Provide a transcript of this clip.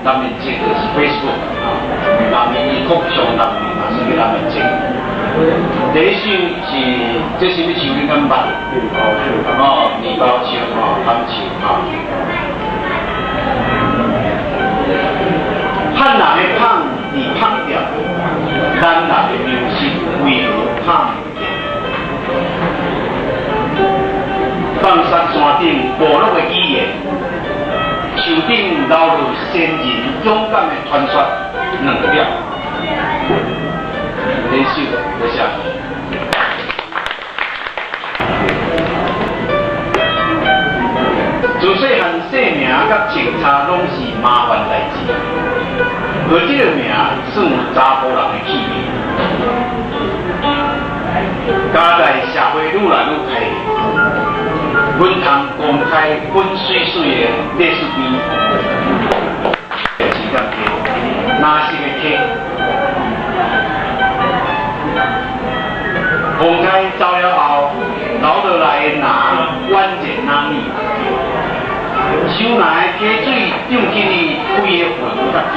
南面前就是 Facebook 啊，南面伊国上南面嘛，是叫南面前。第一首是這是啥物樹？你敢捌？哦，麵包樹吼，楓樹吼。漢人的香佇香店，咱人的良心為何拍毋見？放山山頂部落的語言，樹頂留落先人勇敢的傳說兩點。第一首，多謝。自細漢姓名佮穿插攏是麻煩代誌，而這个名算有查埔人的氣味。家在社會愈來愈開明，阮通公開粉媠媠的歷史碑，是點溪，藍色的溪。洪開走了後，留落來的林宛然那爾。手拿的溪水漲起伊規个魂佮筋。